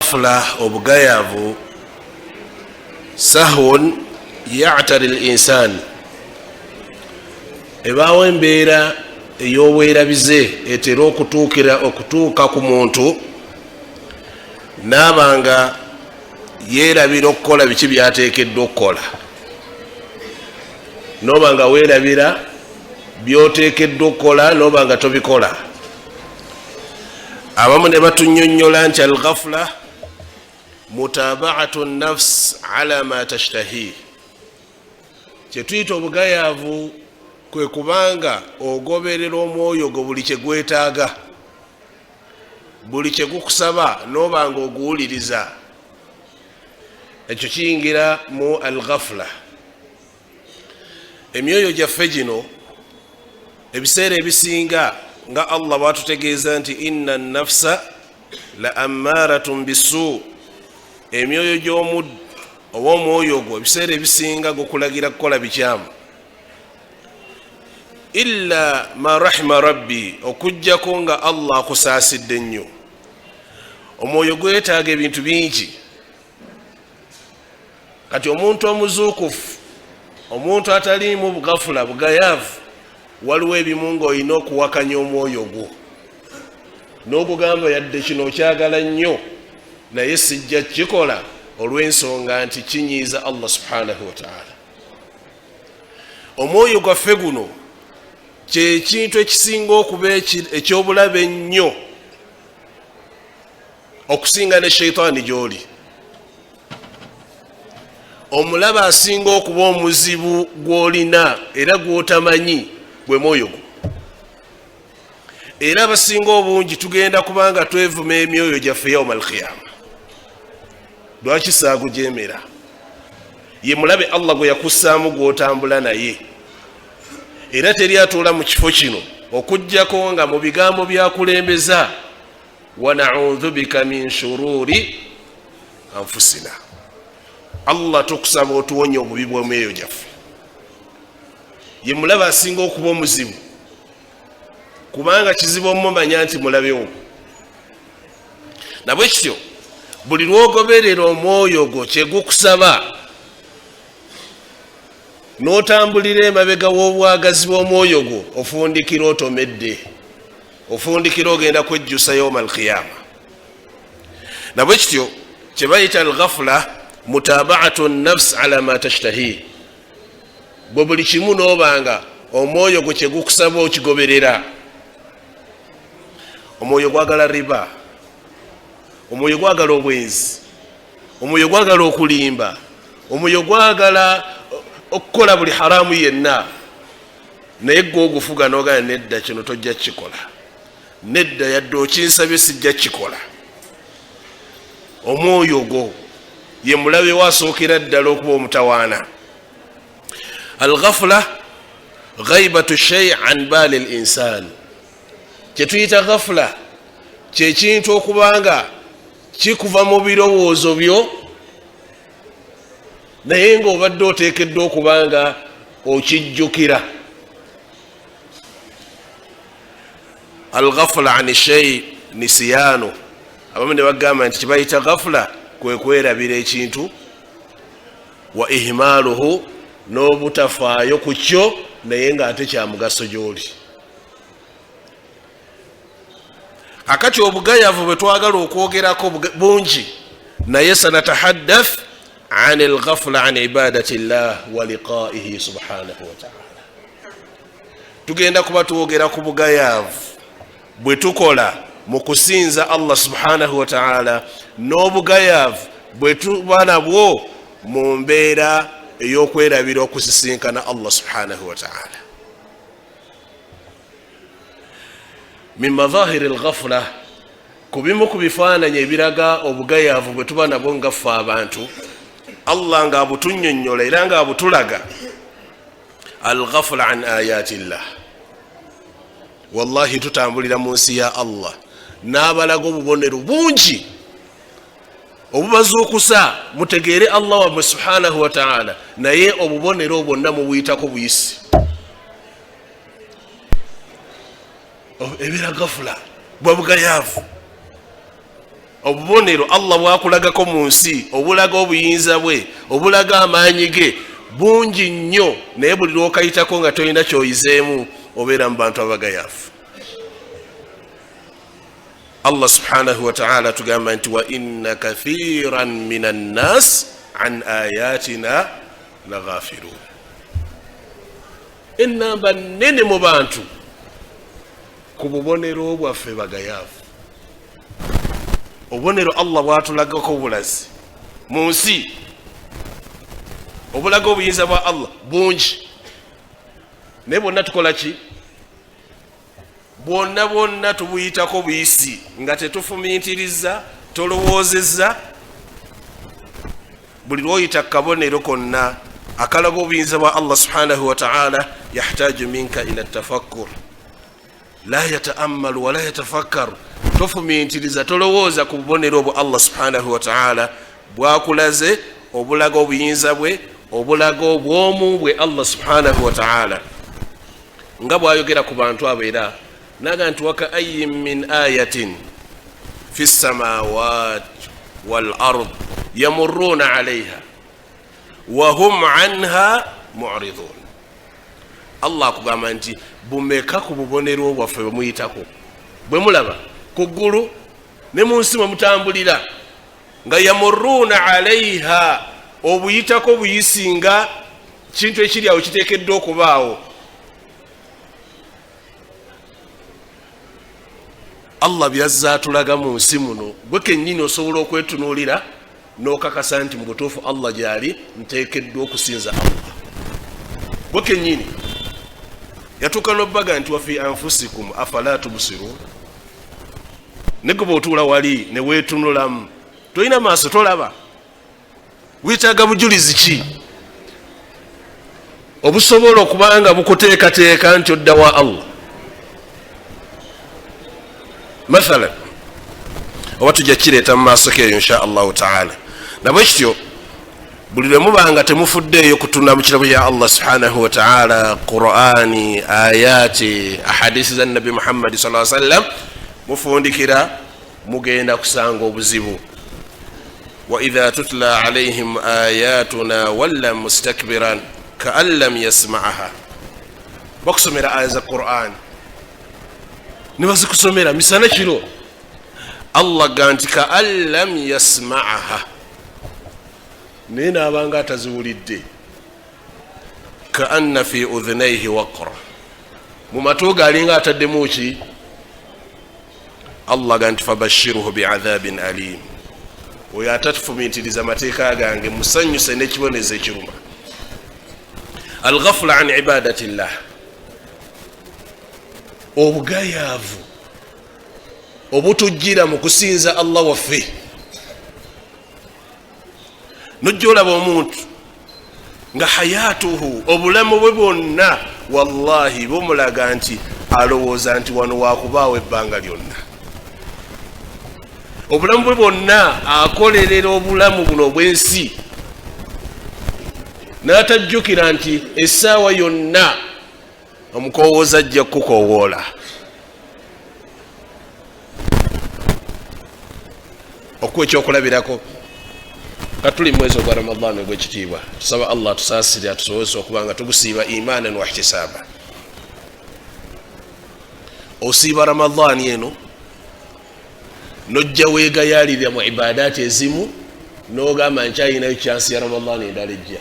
Alghafula, obugayavu, sahun yatari l insan, ebaawo embeera ey'obwerabize etera okutuukira okutuuka ku muntu naaba nga yeerabira okukola biki byateekeddwa okukola. Noba nga weerabira byoteekeddwa okukola, noba nga tobikola. Abamu ne batunyonnyola nti alghafula mutabaatu nafs ala ma tashtahi. Kyetuyita obugayaavu kwe kubanga ogoberera omwoyo gwo buli kyegwetaaga, buli kyegukusaba, noba nga oguwuliriza. Ekyo kiyingira mu alghafula. Emyoyo gyaffe gino ebiseera ebisinga, nga Allah bwatutegeeza nti inna nafsa la ammaratun bisu, emyoyo gy'omuddu oba omwoyo gwo ebiseera ebisinga gukulagira kukola bikyamu, illa ma rahima rabbi, okugjako nga Allah akusaasidde nnyo. Omwoyo gwetaaga ebintu bingi. Kati omuntu omuzuukufu, omuntu ataliimu bugafula, bugayaavu, waliwo ebimu ng'olina okuwakanya omwoyo gwo n'ogugamba, yadde kino okyagala nnyo, naye sijja kukikola olw'ensonga nti kinyiiza Allah subhanahu wataala. Omwoyo gwaffe guno kyekintu ekisinga okuba ekyobulabe ennyo okusinga ne sheitaani gy'oli. Omulaba asinga okuba omuzibu gw'olina era gw'otamanyi gwe mwoyo gwo. Era abasinga obungi tugenda kubanga twevuma emyoyo gyaffe yauma alkiyama. Lwaki saagujemera? Ye mulabe Allah gwe yakussaamu gw'otambula naye, era teri atuula mu kifo kino okugjako nga mu bigambo byakulembeza wanaudhu bika min shururi anfusina, Allah tukusaba otuwonya obubi bw'emyoyo gyaffe. Ye mulabe asinga okuba omuzibu, kubanga kizibu omumanya nti mulabewo. Nabwe kityo buli lwogoberera omwoyo gwo kyegukusaba n'otambulira emabega w'obwagazi bw'omwoyo gwo, ofundikira otomedde, ofundikira ogenda kwejjusa yauma alqiyama. Nabwe kityo kyebayita alghafula mutabaatu nafs ala ma tashtahi, gwe buli kimu n'obanga omwoyo gwe kyegukusaba okigoberera. Omwoyo gwagala riba, omwoyo gwagala obwenzi, omwoyo gwagala okulimba, omwoyo gwagala okukola buli haramu yenna, naye gwe ogufuga nogana nedda, kino tojja kukikola, nedda, yadde okinsabye sijja kukikola. Omwoyo gwo ye mulabe we asookera ddala okuba omutawaana. Alghafula ghaibatu shei an baali l insan. Kyetuyita ghafula kyekintu okubanga kikuva mu birowoozo byo, naye ng'obadde oteekeddwa okuba nga okijjukira. Alghafula an shei nisiyano. Abamu ne bagamba nti kibayita ghafula kwe kwerabira ekintu, wa ihimaaluhu, n'obutafaayo ku kyo, naye ng'ate kya mugaso gy'oli. Akati obugayavu bwe twagala okwogerako bungi, naye sanatahaddath an alghafula an ibadati llah wa liqaihi subhanahu wataala. Tugenda kuba twogera ku bugayaavu bwe tukola mu kusinza Allah subhanahu wataala n'obugayaavu bwe tuba nabwo mu mbeera ey'okwerabira okusisinkana Allah subhanahu wataala. Min madhahiri alghafula, ku bimu ku bifaananyi ebiraga obugayaavu bwe tuba nabwo nga ffe abantu, Allah ng'abutunnyonnyola era ng'abutulaga, alghafula an ayati llah. Wallahi tutambulira mu nsi ya Allah n'abalaga obubonero bungi obubazuukusa mutegeere Allah wammwe subhanahu wataala, naye obubonero bwonna mubuyitako buyisi. Ebira gafula bwa bugayaavu. Obubonero Allah bwakulagako mu nsi obulaga obuyinza bwe, obulaga amaanyi ge, bungi nnyo, naye buli lwokayitako nga tolina kyoyizeemu, obeera mu bantu abagayafu. Allah subhanahu wataala tugamba nti wa inna kathiran min annas an ayatina laghafirun. Enamba nene mu bantu ku bubonero bwaffe bagayavu. Obubonero Allah bwatulagako obulazi mu nsi obulaga obuyinza bwa Allah bungi, naye bwonna tukola ki? Bwonna bwonna tubuyitako buyisi nga tetufumintiriza, tolowoozezza. Buli lwoyita kabonero konna akalaga obuyinza bwa Allah subhanahu wataala, yahtaju minka ila tafakkur, la yataammalu wala yatafakkaru. Tofumintiriza, tolowooza ku bubonero obwo Allah subhanahu wataala bwakulaze obulaga obuyinza bwe, obulaga obwomu bwe Allah subhanahu wataala. Nga bwayogera ku bantu abo era naga nti wakaayin min ayatin fi samawat wal ard yamuruna alaiha wahum anha muridun. Allah akugamba nti bumeka ku bubonero bwaffe bwemuyitako, bwe mulaba ku ggulu ne mu nsi mwe mutambulira, nga yamuruna alaiha, obuyitako buyisi nga kintu ekiri awo kiteekeddwa okubaawo. Allah byazza atulaga mu nsi muno, gwe kennyini osobola okwetunuulira n'okakasa nti mu butuufu Allah gyali, nteekeddwa okusinza Allah. Gwe kennyini yatuuka n'obbaga nti wafi anfusikum afala tubsirun. Ne gwe bw'otuula wali ne weetunulamu, tolina maaso, tolaba, weetaaga bujulizi ki obusobola okuba nga bukuteekateeka nti odda wa Allah? Mathalan, oba tujja kireeta mu maaso keeyo insha allahu taala. Nabwe kityo buli lwe muba nga temufuddeeyo kutunda mu kirabo ya Allah subhanahu wataala, Qurani, ayati, ahadisi za Nabbi Muhammadi sa sallam, mufundikira mugenda kusanga obuzibu. Waidha tutla alaihim ayatuna walla mustakbiran kaan lam yasmaaha. Bakusomera aya za Quran ne bazikusomera misana kiro, Allah ga nti kaan lam yasmaaha, naye naabanga ataziwulidde. Kaanna fi udhunaihi waqra, mu matu ge alinga ataddemu ki? Allah ga nti fabashiruhu biadhabin alim. Oyo atatufumintiriza mateeka gange musanyuse n'ekibonezo ekiruma. Alghafula an ibadati llah, obugayaavu obutujjira mu kusinza Allah waffe. Nojja olaba omuntu nga hayatuhu, obulamu bwe bwonna, wallahi bumulaga nti alowooza nti wano wakubaawo ebbanga lyonna. Obulamu bwe bwonna akolerera obulamu buno obw'ensi, n'atajjukira nti essaawa yonna omukowooza ajja kukukowoola. Okuwa ekyokulabirako, katuli mwezi ogwa Ramadan ogwekitiibwa, tusaba Allah atusaasire, atusobozesa okuba nga tugusiiba imanan wa ihtisaaba. Osiiba Ramadaani eno nojja weegayaalirira mu ibadaati ezimu, n'ogamba nkyayinayo kyansi ya Ramadaani endala ejja.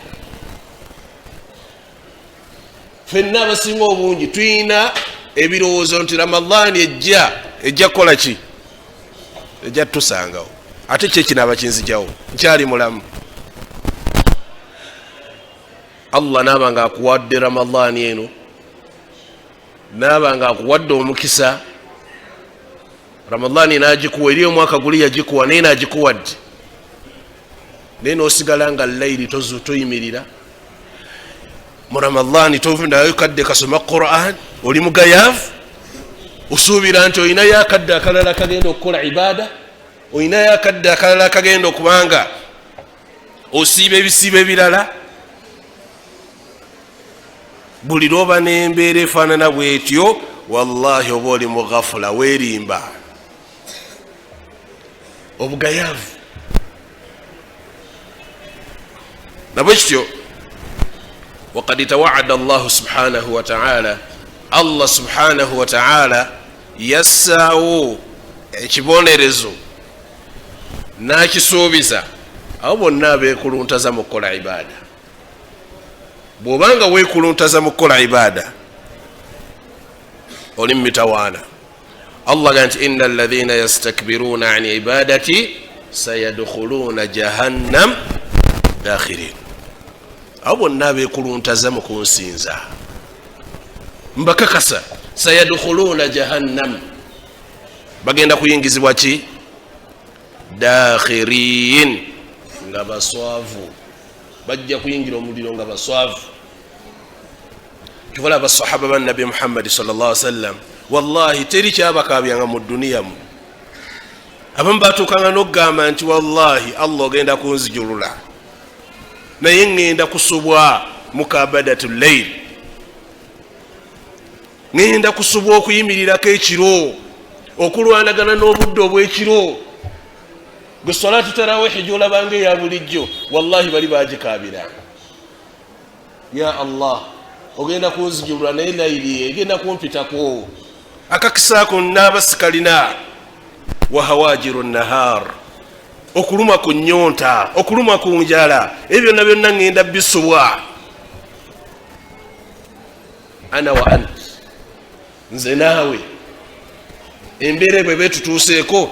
Ffenna abasinga obungi tulina ebirowoozo nti Ramadaani ejja ejja kukola ki? Ejja tutusangawo, ate ki ekinaaba kinzijawo nkyali mulamu? Allah naaba nga akuwadde Ramadaani eno, naaba nga akuwadde omukisa, Ramadaani nagikuwa eri omwaka guli yagikuwa, naye nagikuwadde, naye nosigala nga layiri toyimirira mu Ramadaani, tonayo kadde kasoma Quran, oli mugayavu, osuubira nti olinayo akadde akalala kagenda okukola ibaada, olinayo akadde akalala kagenda okubanga osiiba ebisiibo ebirala. Buli lwoba n'embeera efaanana bwetyo, wallahi oba oli mu ghafula, weerimba. Obugayavu. Nabwe kityo, wakad tawaada Allahu subhanahu wataala, Allah subhanahu wataala yassaawo ekibonerezo n'akisuubiza abo bonna abeekuluntaza mu kukola ibaada. Bw'obanga weekuluntaza mu kukola ibaada, oli mu mitawaana. Allah ga nti, inna alladhina yastakbiruuna an ibadati sayadkhuluuna jahannam dakhirin. Abo bonna abeekuluntaza mu kunsinza, mbakakasa, sayadkhuluuna jahannam, bagenda kuyingizibwa ki? Dakhirin, nga baswavu. Bajja kuyingira omuliro nga baswavu. Kyovala abasahaba ba Nabbi Muhammadi sal llah sallam, wallahi teri kyabakabyanga mu duniyamu. Abamu batuukanga n'okugamba nti, wallahi Allah ogenda kunzijulula, naye ŋŋenda kusubwa mukabadatu lleil, ŋŋenda kusubwa okuyimirirako ekiro, okulwanagana n'obudde obw'ekiro. Gwe salatu tarawihi gyolabanga eya bulijjo, wallahi bali bagikabiranga. Ya Allah, ogenda kunzijulula, naye layiri egenda kumpitako, akakisaako naaba sikalina. Wahawajiru nahar, okuluma ku nyonta, okuluma ku njala, ebyo byonna byonna ŋŋenda bisubwa. Ana wa ant, nze naawe, embeera ebwe betutuuseeko,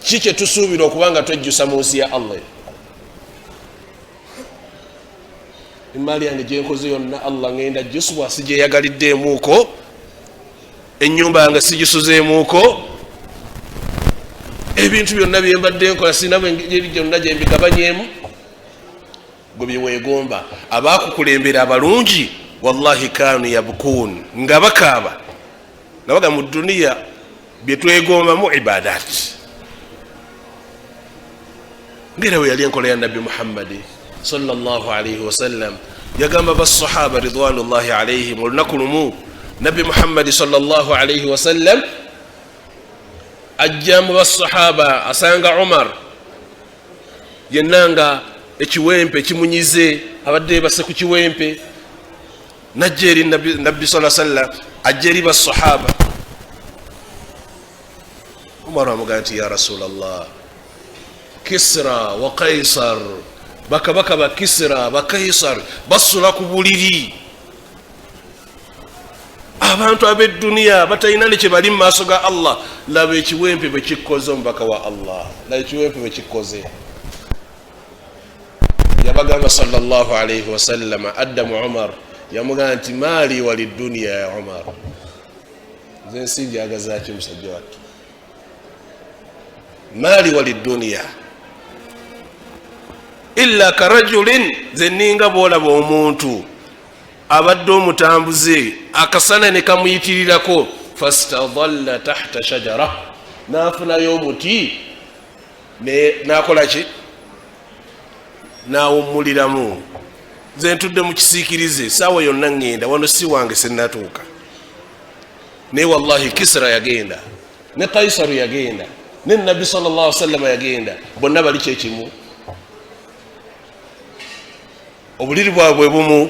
ki kyetusuubira okuba nga twejjusa mu nsi ya Allah? Emaali yange gyenkoze yonna, Allah, ngenda jjusubwa, sigyeyagaliddeemuuko. Ennyumba yange sigisuzeemuuko. Ebintu byonna byembadde nkola, sirina engeri gyonna gyembigabanyemu. Gwe byeweegomba, abakukulembera abalungi, wallahi kanu yabkuun, nga bakaaba, nga baga mu duniya byetwegombamu ibadat. Ngaera bwe yali enkola ya Nabbi Muhammadi sallallahu alaihi wasallam, yagamba basahaba ridwanullahi alaihim, olunaku lumu Nabbi Muhammadi sallallahu alaihi wasallam ajja mu basahaba, asanga Umar yenna nga ekiwempe kimunyize, abadde yebase ku kiwempe. Najja eri Nabbi sa sallam, ajja eri basahaba. Umar amugamba nti, ya Rasulallah, Kisra wa Kaisar, bakabaka ba Kisra, Bakaisar basula ku buliri. Abantu ab'edduniya batalina ne kye bali mu maaso ga Allah. Laba ekiwempe bwe kikkoze, omubaka wa Allah, laba ekiwempe bwe kikkoze. Yabagamba sallallahu alaihi wasallama, addamu Umar, yamugamba nti, maali wali duniya ya Umar, nze nsi njagazaki? Musajja wattu, maali wali duniya illa karajulin, nze ninga bwolaba omuntu abadde omutambuze, akasana ne kamuyitirirako, fastadalla tahta shajara, n'afunayo omuti n'akola ki? N'awummuliramu. Nze ntudde mu kisiikirize, saawa yonna ŋŋenda, wano si wange, sinnatuuka. Naye wallahi Kisra yagenda, ne Kaisaru yagenda, ne Nabbi sal llah sallama yagenda, bonna bali kyekimu, obuliri bwabwe bumu.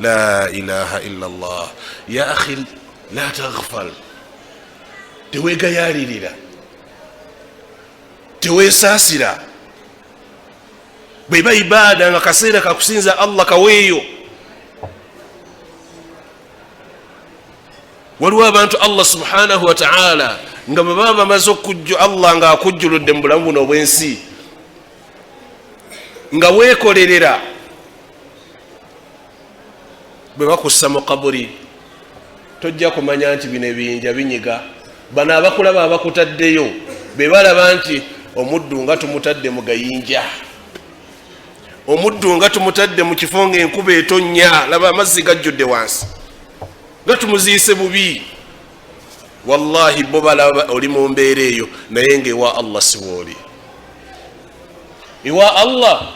La ilaha illa llah. Ya akhi, la taghfal, teweegayalirira, teweesaasira. Bweba ibaada nga kaseera kakusinza Allah, kaweeyo. Waliwo abantu Allah subhanahu wataala nga bwe baba bamaze okujju, Allah ng'akujjuludde mu bulamu buno obw'ensi, nga weekolerera, bwe bakussa mu kaburi, tojja kumanya nti bino ebiyinja binyiga. Bano abakulaba abakutaddeyo be balaba nti omuddu nga tumutadde mu gayinja, omuddu nga tumutadde mu kifo ng'enkuba etonnya, laba amazzi gajjudde wansi, nga tumuziise bubi. Wallahi bo balaba oli mu mbeera eyo, naye ngaewa Allah siwooli. Ewa Allah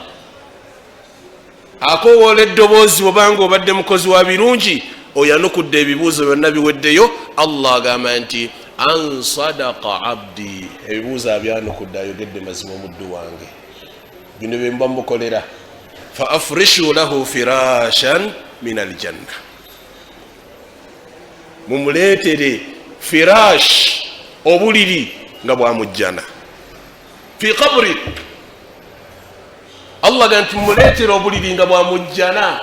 akowoola eddoboozi, obanga obadde mukozi wa birungi, oyanukudde ebibuuzo byonna biweddeyo, Allah agamba nti, An sadaqa abdi, ebibuuzo abyanukudde, ayogedde mazima omuddu wange, bino bye muba mukolera. Fa afrishu lahu firashan min aljanna, mumuleetere firash, obuliri nga bwamujjana. Fi qabri, Allah ga nti mumuleetere obuliri nga bwamujjana.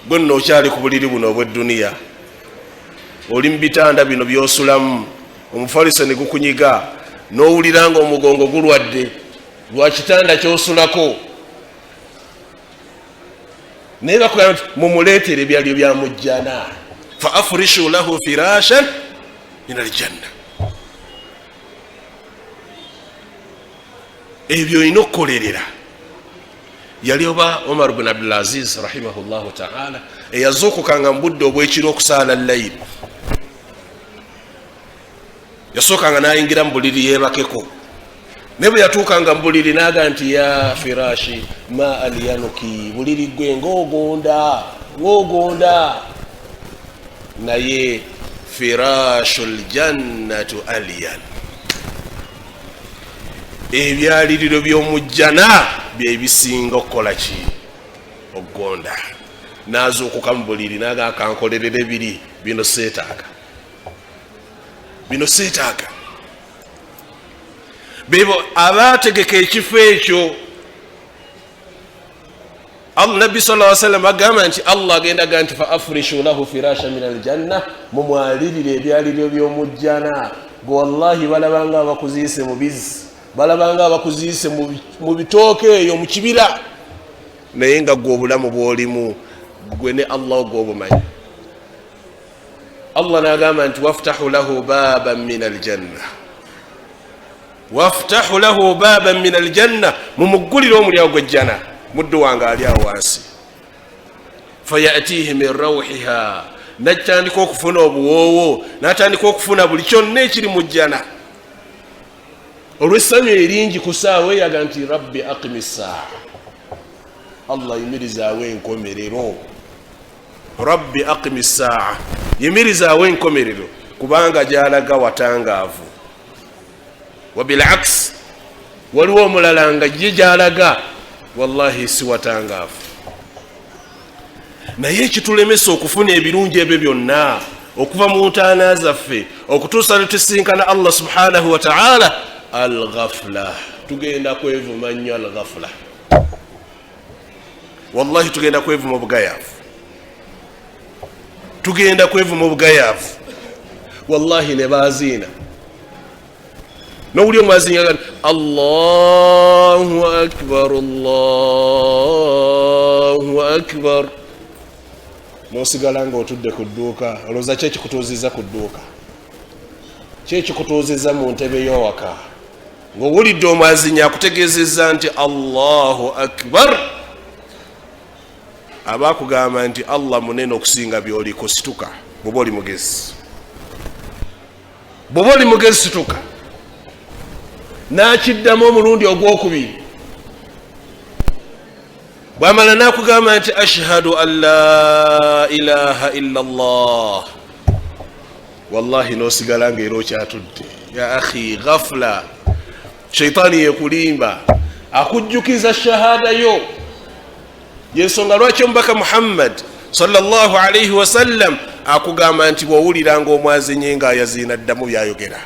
Gwe nno okyali ku buliri buno obw'edduniya, oli mu bitanda bino by'osulamu, omufaliso ne gukunyiga n'owulira nga omugongo gulwadde lwa kitanda ky'osulako, naye bakugamba nti mumuleetere ebyalyo bya mujjana. Fa afrishu lahu firashan min aljanna. Ebyo olina okukolerera. Yali oba Omar bin Abdulaziz rahimahullahu taala eyazuukukanga mu budde obwekiro okusaala layiri, yasookanga n'ayingira mu buliri yeebakeko, naye bwe yatuukanga mu buliri n'aga nti ya firashi ma alyanuki, buliri gwe ng'ogonda ng'ogonda, naye firashu ljannatu alyan, ebyaliriro by'omujjana byebisinga okukola ki? Okugonda. N'azuukuka mu buliri n'aga kankolerere biri, bino seetaaga, bino seetaaga. Bebo abaategeka ekifo ekyo. Nabbi sala sallam agamba nti Allah agenda ga nti fa afrishu lahu firasha min aljanna, mumwalirire ebyaliriro by'omujjana. Gwe wallahi balabanga abakuziise mu bizzi, balabanga abakuziise mu bitooke eyo mu kibira, naye nga gwe obulamu bwolimu gwe ne Allah gwobumanyi. Allah n'agamba nti waftahu lahu baban min aljanna, waftahu lahu baban min aljanna, mumuggulire omulyango gw'ejjana, muddu wange ali awo wansi. Fayatihi min rawhiha, natandika okufuna obuwoowo, natandika okufuna buli kyonna ekiri mu jjana olw'essanyu eringi. Ku saawa eyaga nti rabbi aqimi saa, Allah yimirizaawo enkomerero, rabbi aqimi saa, yimirizaawo enkomerero, kubanga gyalaga watangaavu. Wabilaks, waliwo omulala nga ye gyalaga wallahi si watangaavu. Naye ekitulemesa okufuna ebirungi ebyo byonna okuva mu ntaana zaffe okutuusa lwe tusinkana Allah subhanahu wa taala, alghafla. Tugenda kwevuma nnyo alghafla, wallahi tugenda kwevuma obugayaavu, tugenda kwevuma obugayaavu wallahi. Ne baziina nowuli omwaziina, allahu akbar, allahu akbar, nosigala nga otudde ku dduuka. Olowooza ki ekikutuuziza ku dduuka? Ki ekikutuuziza mu ntebe y'owaka ng'owulidde omwazinyi akutegeezezza nti allahu akbar? Aba akugamba nti Allah munene okusinga byoliko. Situka bwoba oli mugezi, bwoba oli mugezi situka. N'akiddamu omulundi ogwokubiri, bwamala n'akugamba nti ashhadu an la ilaha illa llah, wallahi n'osigala nga era okyatudde. Ya akhi, ghafla, shaitaani yekulimba, akujjukiza shahada yo. Yensonga lwaki omubaka Muhammad sallallahu alaihi wasallam akugamba nti bwowuliranga omwazinyi nga ayaziina, ddamu byayogera.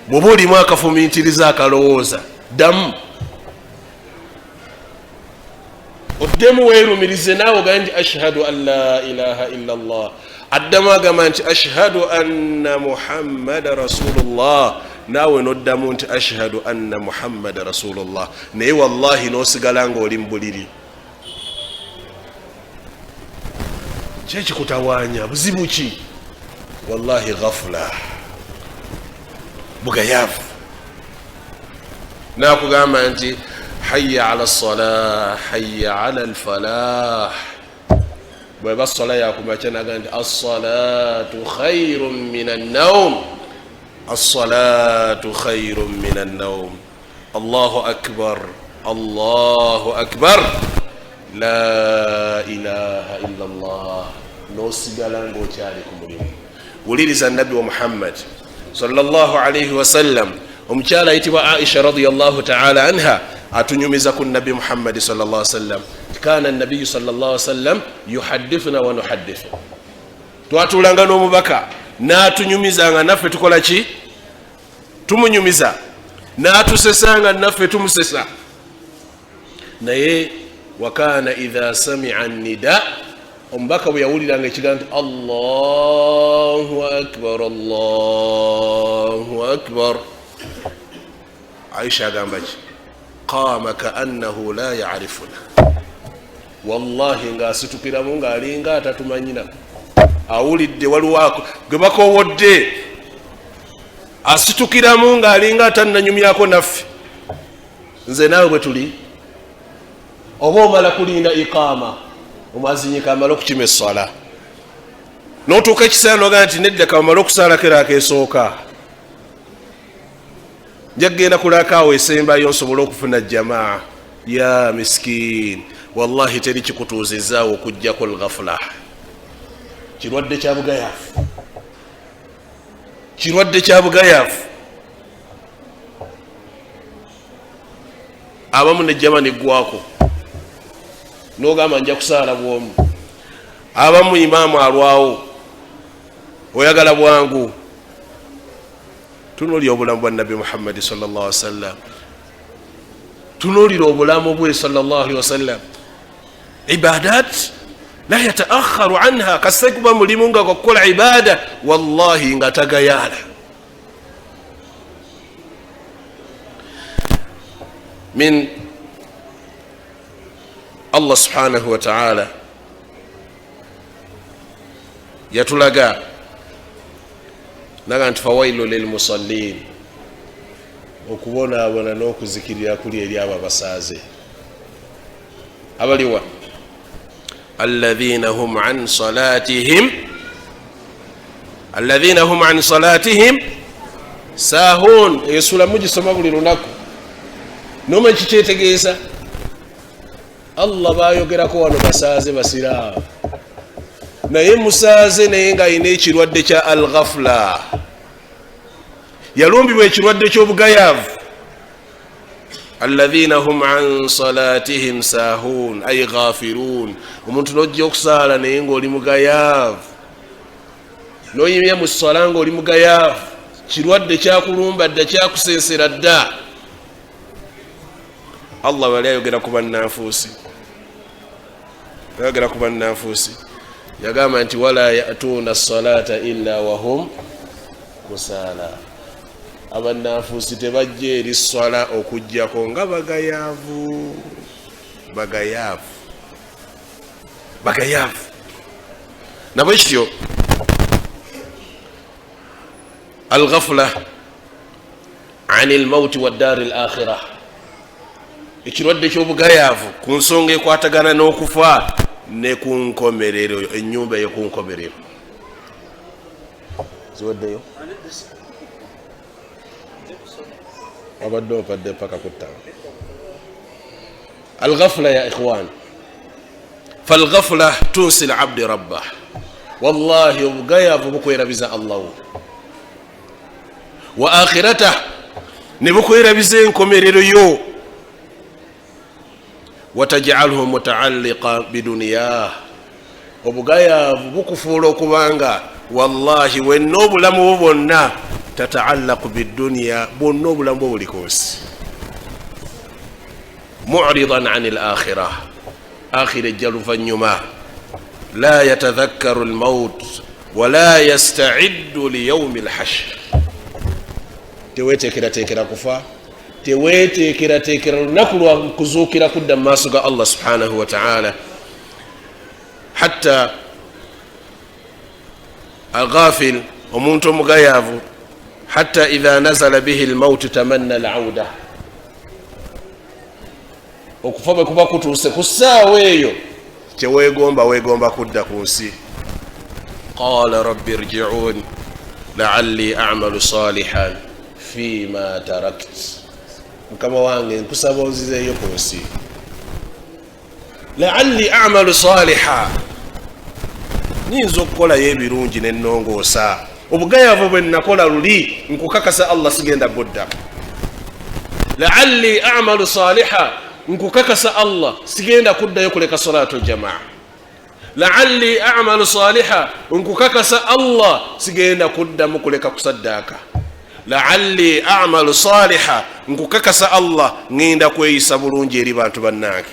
Bwoba olimu akafumintiriza akalowooza, ddamu, oddemu weerumirize naawe, ogambe nti ashhadu an la ilaha illa llah. Addamu agamba nti ashhadu anna Muhammada rasulullah, naawe noddamu nti ashhadu anna Muhammada rasulullah. Naye wallahi n'osigala nga oli mu buliri. Kyekikutawaanya buzibu ki? Wallahi ghafula, bugayavu. Nakugamba nti hayya ala salah, hayya ala alfalah. Bweba sola yakumakya naga nti assalatu khairun min annaum, assalatu khairun min annaum, allahu akbar, allahu akbar, la ilaha illa llah. N'osigala ng'okyali ku mulimu. Wuliriza Nabbi wa Muhammad sallallahu alaihi wasallam. Omukyala ayitibwa Aisha radiyallahu taala anha atunyumiza ku Nabbi Muhammadi sallallahu alaihi wasallam: kana nabiyu sallallahu alaihi wasallam yuhaddithuna wa nuhaddithu. Twatuulanga n'omubaka n'atunyumiza nga naffe tukola ki? Tumunyumiza. N'atusesa nga naffe tumusesa. Naye wakana idha samia nida, omubaka bwe yawuliranga ekigambo nti Allahu akbar, Allahu akbar, Aisha agamba ki? Qama kaannahu la yarifuna. Wallahi, ng'asitukiramu ng'alinga atatumanyina. Awulidde waliwo gwe bakowodde, asitukiramu ng'alinga atannanyumyako naffe. Nze naawe bwe tuli, oba omala kulinda iqaama, omwazinyika amale okukima esswala, n'otuuka ekiseera nogaa nti nedda, kamamale okusaalako era akesooka, nja kugenda kulakaawo esembayo nsobole okufuna jamaa. Ya miskin, wallahi teri kikutuuzizaawo okugjako lghafula. Kirwadde kya bugayafu, kirwadde kya bugayafu. Abamu nejjama neggwako, nogamba nja kusaala bwomu. Abamu imaamu alwawo, oyagala bwangu. Tunuulira obulamu bwa Nabbi Muhammadi sallallahu wasallam, tunuulira obulamu bwe sallallahu alihi wasallam. Ibadat la yataakharu anha, kasita kuba mulimu nga gwakukola ibada, wallahi nga tagayaala. Min Allah subhanahu wataala yatulaga naga nti fawailu lilmusallin, okubonaabona n'okuzikirira kuli eri abo abasaaze. Abaliwa? Alladhina hum an salatihim, alladhina hum an salatihim sahun. Eyo sula mugisoma buli lunaku, noma kikyetegeeza Allah bayogerako wano basaaze basiraamu, naye musaaze naye ng'alina ekirwadde kya alghafula, yalumbibwa ekirwadde ky'obugayaavu. Alladhina hum an salatihim sahun ay ghafirun. Omuntu nojja okusaala naye ng'oli mugayaavu, noyimya mu swala ng'oli mugayaavu, kirwadde kyakulumba dda, kyakusensera dda. Allah bali ayogera ku bannanfuusi, ayogera ku bannanfuusi, yagamba nti wala yatuuna salata illa wahum kusaala. Abannanfuusi tebajja eri swala okugjako nga bagayaavu, bagayaavu, bagayaavu. Nabwe kityo alghafula an lmauti wa daari l akhira, ekirwadde ky'obugayaavu ku nsonga ekwatagana n'okufa ne ku nkomerero, ennyumba eyokunkomerero. Ziweddeyo, wabadde ompadde paka kuttano. Alghafula ya ikhwan, falghafula tunsi labdi rabbah. Wallahi obugayaavu bukwerabiza Allahu wa akhiratah, ne bukwerabiza enkomerero yo. Watajalhu mutaalliqa biduniyah, obugayaavu bukufuula okubanga wallahi wenna obulamu bwo bwonna tataallaqu biduniya, bwonna obulamu bwo buli ku nsi. Muridan an l akhira, akhira ejja luvannyuma. La yatadhakkaru lmaut wala yastaiddu liyaumi lhashr. Teweteekerateekera kufa, teweteekerateekera lunaku lwa kuzuukira kudda mu maaso ga Allah subhanahu wataala. Hatta alghafil, omuntu omugayaavu, hatta idha nazala bihi lmautu tamanna lauda. Okufa bwe kuba kutuuse ku ssaawa eyo, kyeweegomba weegomba kudda ku nsi. Qala rabbi rjiun laalli amalu salihan fima tarakt. Mukama wange, nkusaba onzizeeyo ku nsi, laalli amalu saliha. Nyinza okukolayo ebirungi nennongoosa obugayavu bwe nakola luli. Nkukakasa Allah, sigenda buddamu. Laalli amalu saliha, nkukakasa Allah, sigenda kuddayo kuleka salatu jamaa. Laalli amalu saliha, nkukakasa Allah, sigenda kuddamu kuleka kusaddaaka. Laalli amalu saliha, nkukakasa Allah, ŋŋenda kweyisa bulungi eri bantu bannange.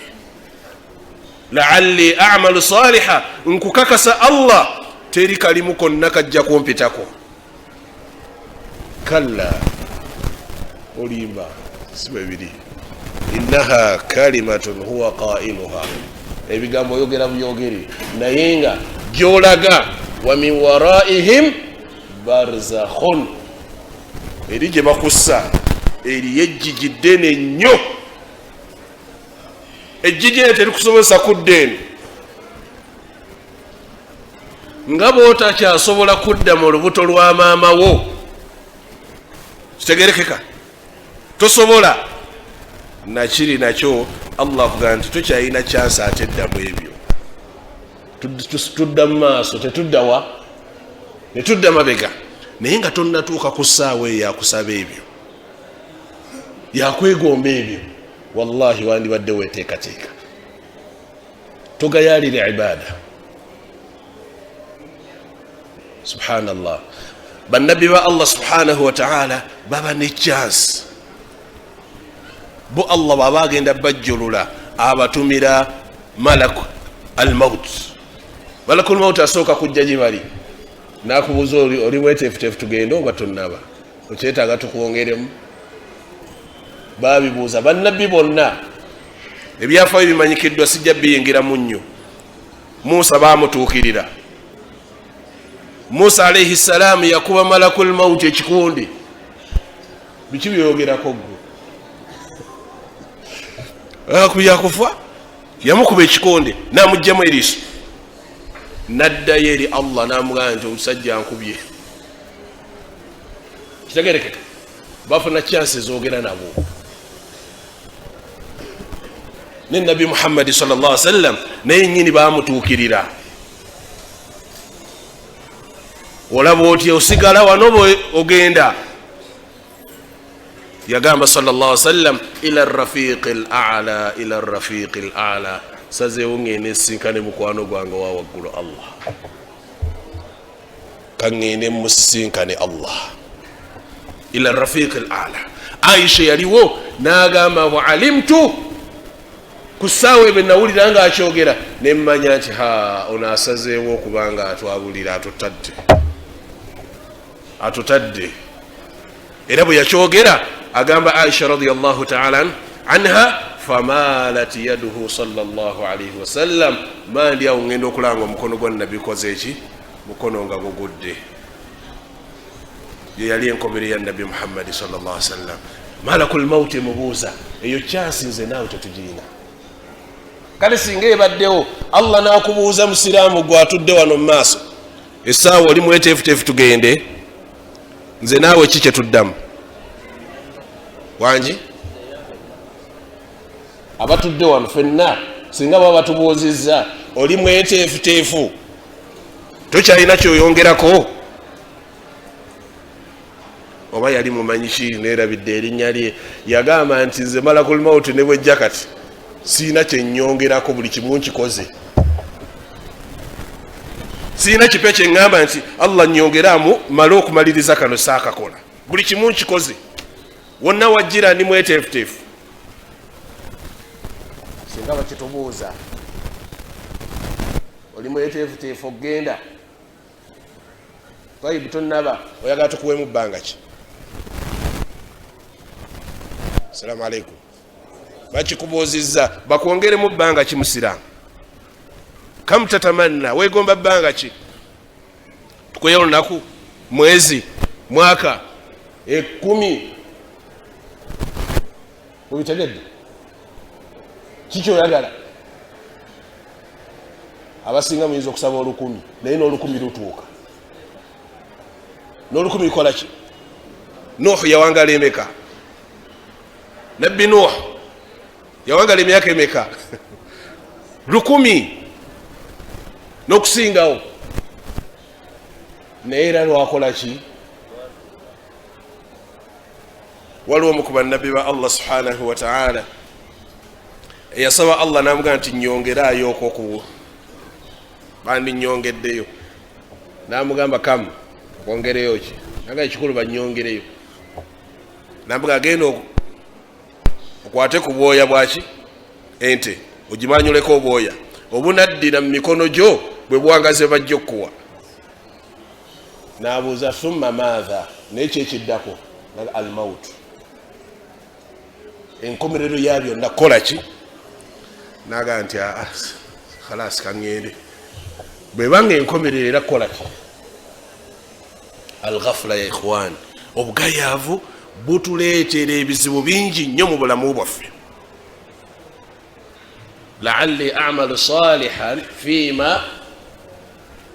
Laalli amalu saliha, nkukakasa Allah, teri kalimu konna kajja kumpitako. Kalla, olimba, si bwe biri. Innaha kalimatun huwa qailuha, ebigambo oyogera byogere, naye nga gyolaga wa min waraihim barzakhun, eri gye bakussa eriyo ejjiji ddene nnyo. Ejjiji eryo terikusobozesa kudda eno, nga bw'otakyasobola kudda mu lubuto lwa maama wo. Kitegerekeka, tosobola nakiri nakyo. Allah akugamba nti tokyalina kyansi ate eddamu ebyo. Tudda mu maaso, tetuddawa, netudda mabega, naye nga tonnatuuka ku ssaawa eyo yakusaba ebyo, yakwegomba ebyo. Wallahi wandibadde weteekateeka, togayalira ibada. Subhanallah, bannabbi ba Allah subhanahu wataala baba ne chance. Bo Allah bwaba agenda bajjulula, abatumira malak almaut. Malakul maut asooka kujja gye bali nakubuuza, oli mweteefuteefu tugende oba tonnaba? Okyetaaga tukwongeremu? Babibuuza bannabbi bonna. Ebyafaayo bimanyikiddwa, sijja biyingiramu nnyo. Musa bamutuukirira. Musa alaihi ssalaamu yakuba malakul mauti ekikundi. Biki byoyogerako gwe? Yakufa, yamukuba ekikonde namugjamu eriiso, naddayo eri Allah namugamba nti omusajja ankubye. Kitegerekeka, bafuna chansi ezogera nabo. Ne Nabbi Muhammadi salllah sallam naye nyini bamutuukirira. Olaba otya, osigala wano bwe ogenda? Yagamba salllah sallam, ila rafiqi lala, ila rafiqi lala, sazeewo ŋŋende nsinkane mukwano gwange wa waggulu Allah, kaŋŋende musisinkane Allah, ila rafiqi lala. Aisha yaliwo n'agamba, wa alimtu, ku ssaawa ebyo nawulira nga akyogera, nemmanya nti ha, ono asazeewo okubanga atwabulira, atutadde, atutadde. Era bwe yakyogera, agamba Aisha radiallahu taala anha, famalat yaduhu sallallahu alaihi wasallam. Mandi awo ngenda okulanga omukono gwa Nabbi koze eki, mukono nga gugudde. Ye yali enkomere ya Nabbi Muhammadi sallallahu sallam. Malakul mauti emubuuza eyo kyansi, nze naawe tetugirina. Kale singa ebaddewo, Allah n'akubuuza, musiraamu gwe atudde wano mu maaso, essaawa oli mweteefuteefu tugende? Nze naawe ki kyetuddamu? Wangi abatudde wano fenna, singa baba batubuuzizza, oli mweteefuteefu, tokyalina kyoyongerako? Oba yali mumanyi ki, neerabidde erinnya lye, yagamba nti nze malakul mauti ne bwejja kati siina kyenyongerako, buli kimu nkikoze, siina kipya kyeŋŋamba nti Allah nyongeramu male okumaliriza kano saakakola, buli kimu nkikoze, wonna wajjira ndi mweteefuteefu. Singa bakitubuuza, oli mweteefuteefu okugenda? Taibu, tonnaba, oyagala tukuwemu bbanga ki? Assalamu alaikum. Bakikubuuzizza, bakwongeremu bbanga ki? Musiraamu, kam tatamanna, weegomba bbanga ki? Tukuye olunaku, mwezi, mwaka, 10? Obitegedde kikyoyagala? Abasinga muyinza okusaba 1000, naye n'olukumi lutuuka? N'olukumi lukola ki? Nuhu yawangala emeka? Nabbi Nuhu yawangala emyaka emeka? 1000 n'okusingawo. Naye era lwakola ki? Waliwo omu ku bannabbi ba Allah subhanahu wataala eyasaba Allah namugaa nti nyongeraayo okwoku bandinyongeddeyo, namugamba kamu okwongereyo ki? Naga ekikulu banyongereyo. Namugamba genda okwate ku bwoya bwaki ente ogimanyuleko obwoya obunaddira mu mikono gyo bwe bwangaze bajja okukuwa. Nabuuza thumma maatha, naye kyekiddako almautu, enkomerero ya byonna kukola ki? Nagaa nti aa khalas kaŋŋende, bwebanga enkomerero era kukola ki? Alghafula ya ikhwan, obugayaavu butuleetera ebizibu bingi nnyo mu bulamu bwaffe. Laalli amalu salihan fima.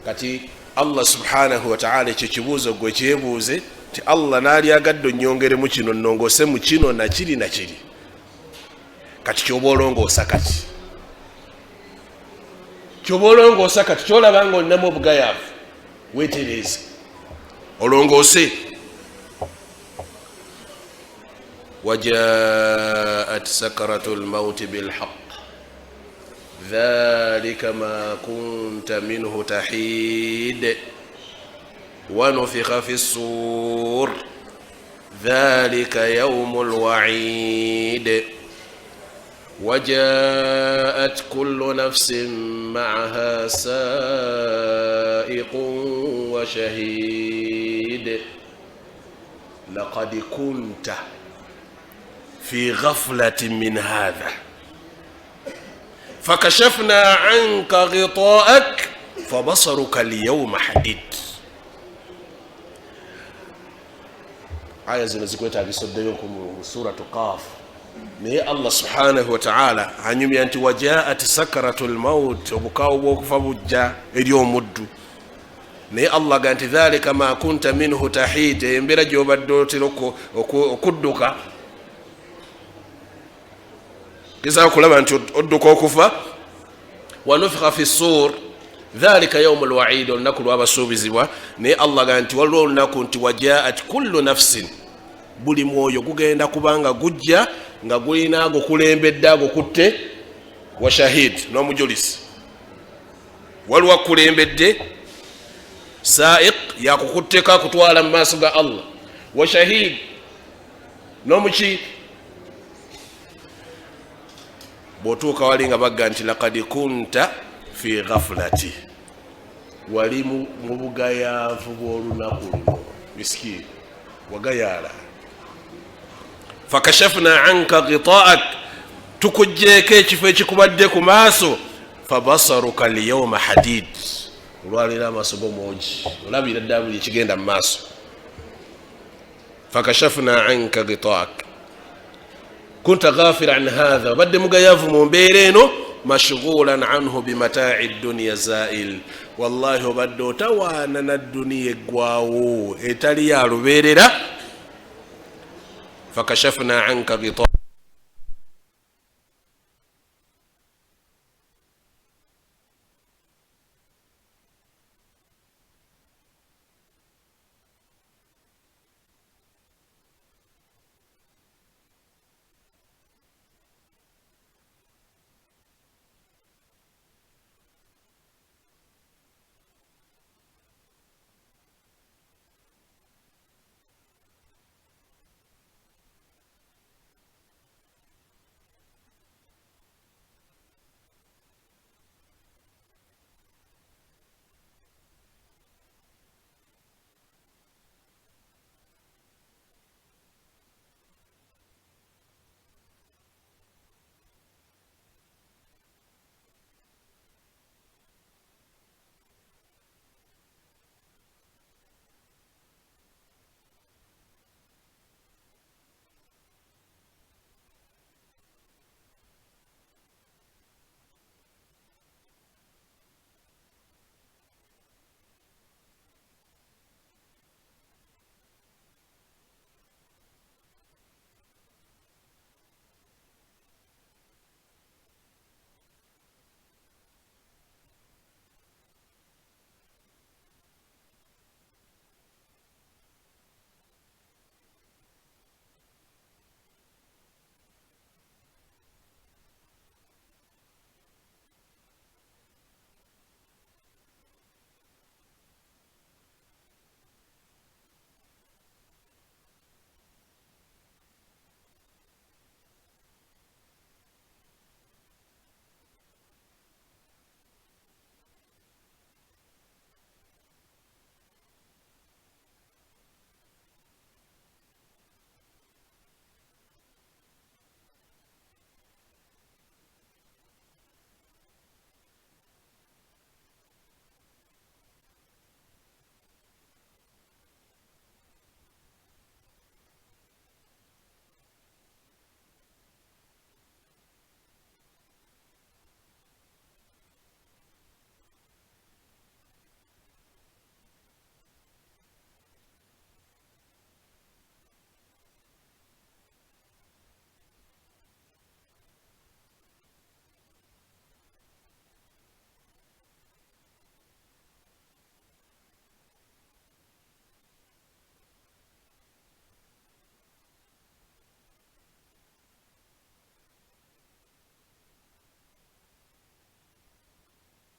Kati Allah subhanahu wataala ekyo kibuuzo gwe kyebuuze nti Allah naalyagadde onyongeremu kino, nnongoose mu kino nakiri nakiri. Kati kyoba olongoosa, kati kyoba olongoosa, kati kyolaba nga olinamu obugayaavu, wetereeze olongoose. Wajaat sakaratu lmauti bilhaq dhalika ma kunta minhu tahid wanufikha fi ssur dhalika yaumu lwaid wajaat kullu nafsin maaha saiqun wa shahid laqad kunta fi ghaflatin min hadha fakashafna anka ghitaak fabasaruka alyawma hadid. Aya zino zikwetagisa oddeyo mu suratu Qaf. Naye Allah subhanahu wataala anyumya nti wajaat sakaratu lmaut, obukawo bwokufa bujja eri omuddu. Naye Allah ga nti dhalika ma kunta minhu tahid, embeera gyobadde otera okudduka, gezaako kulaba nti odduka okufa. Wanufikha fi ssur dhalika yaumu lwaid, olunaku lwabasuubizibwa. Naye Allah ga nti waliwo olunaku nti wajaat kullu nafsin, buli mwoyo gugenda kubanga gujja nga gulina agukulembedde agukutte, wa shahid, n'omujulizi. Waliwo akukulembedde, saiq, yakukutteko akutwala mu maaso ga Allah, wa shahid, n'omuki. Bw'otuuka wali nga bagga nti lakad kunta fi ghafulati, wali mu bugayaavu bw'olunaku luno, misikini wagayaala. Fakashafna anka ghitaak, tukugjeeko ekifo ekikubadde ku maaso. Fabasaruka lyauma hadid, olwaleero amaaso gomwogi olabira ddala buli ekigenda mu maaso. Fakashafna anka ghitaak kunta ghafira an hatha, obadde mugayavu mu mbeera eno. Mashghulan anhu bimataai duniya zail, wallahi obadde otawaana na duniya eggwawo etali ya lubeerera. Fakashafna anka ghitaak.